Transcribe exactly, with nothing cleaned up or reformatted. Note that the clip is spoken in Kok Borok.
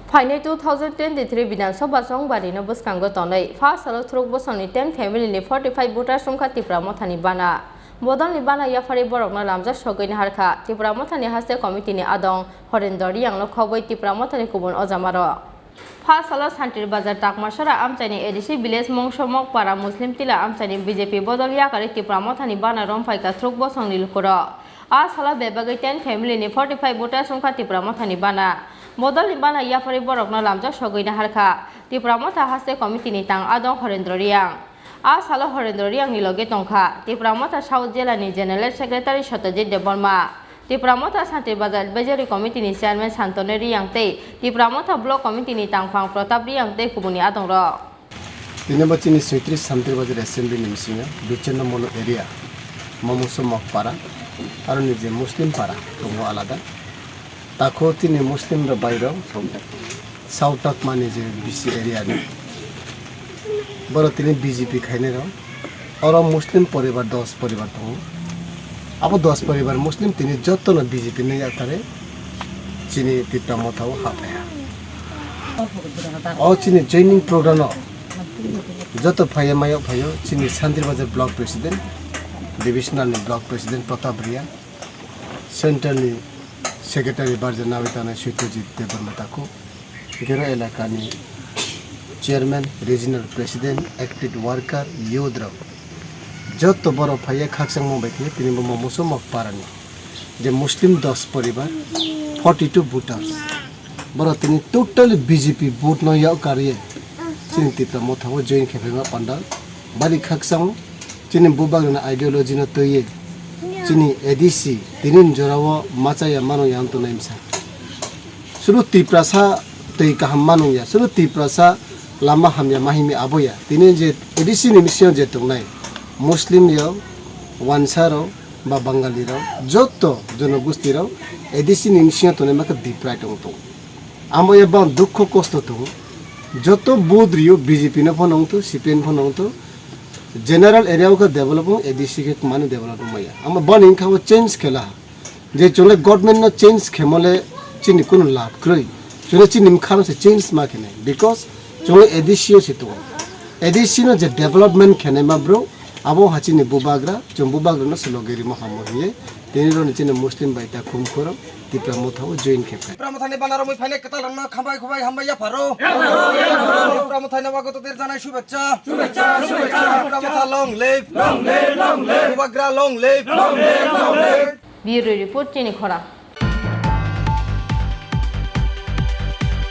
Phainai two thousand twenty-three Bidhan Sabha chongbari no bwskango tonwi first salo thwrwk bosongni ten family ni forty five voters wngkha Tipra Mothani bana. Bodolni bana yapharwi borokno lamjak sogwi naharkha Tipra Mothani haste committee ni adong Horendra Riyang no khobwi Tipra Mothani kubun ojamarok. First salo Santir Bazar Takmasara amchaini A D C village Mongso Mokpara Muslim Tila amchaini B J P bodol yakarwi Tipra Mothani bana romphaikha thwrwk bosongni lukurok. A salo bebagwi ten family ni forty five voters wngkha Tipra Mothani bana. Bodolni bana yapharwi borokno lamjak sogwi naharkha Tipra Motha haste committee ni tang adong Horendra Riyang. A salo Horendra Riyang ni loge tongkha Tipra Motha South Jela ni General Secretary Satyajit Debbarma, Tipra Motha Santir Bazar Advisory Committee ni Chairman Santanu Riyang tei Tipra Motha Block Committee ni tangphang Pratap Riyang tei kubuni adongrok. Tini bo chini soitris Santir Bazar Assembly ni bisingo Bichanno Molo area, Momuso Mokpara, aro ni je Muslim para tongo alada. Takho chini Muslim rok bai rok South Takma ni je B C area ni. Boro tini B J P khainai rok. Oro Muslim poribar dos poribar tongo. Abo dos poribar Muslim tini jotono B J P ni yathare chini Tipra Motha o hapaiha. O chini joining program o joto phaiya mayok phaio chini Santir Bazar Block President, Divisional ni Block President Pratap Riya, Central ni Secretary Barja Nawi Tanai Suityajit Debbarma Taku, Gero elakani chairman, regional president, active worker, youth rok joto borok phaiya khakchangma bai khe tini bo Momuso Mokpara ni je Muslim dos poribar, forty two voters, borok tini totally B J P vote no yak karwi chini Tipra Motha o join khe phaima panda bari khakchang. Chini bubagrani ideology no twiwi chini A D C tini jora o machaya mano yang tongnai msa. Suru Tiprasa twi kaham manung ya, suru Tiprasa lama hamya mahimi abo ya. Tini je A D C ni bisingo je tongnai Muslim rok, Wansa rok ba Bangali rok, joto jonogosti rok A D C ni bisingo tongnai ma khe deprived wng tongo. Amo ya bang dukho kosto tongo. Joto vote rio B J P no phano wng to, C P M phano wng to, general area o khe develop wng, A D C khe mani develop wng maya. Amo boni wngkha bo change khela. Je chwngno government no change khemo le chini kunu lab kwrwi. Chwngno chini mkha no se change ma khenai. Because chwngno A D C o se tongo. A D C no je development khenai ma bro, abo ha chini bubagra, chwng bubagra no se loge rimo hamo hiye. Tini roni chini Muslim bai ta khum khoro Tipra Motha o join khe phai. Tipra Mothani bana romwi phainai kwtal rokno khambai khubai hambai yapharo. Tipra Mothani wago to der janai shubechcha. Shubechcha, shubechcha. Tipra Motha long live. Long live, long live. Bubagra long live. Long live, long live. Bureau report chini khorang.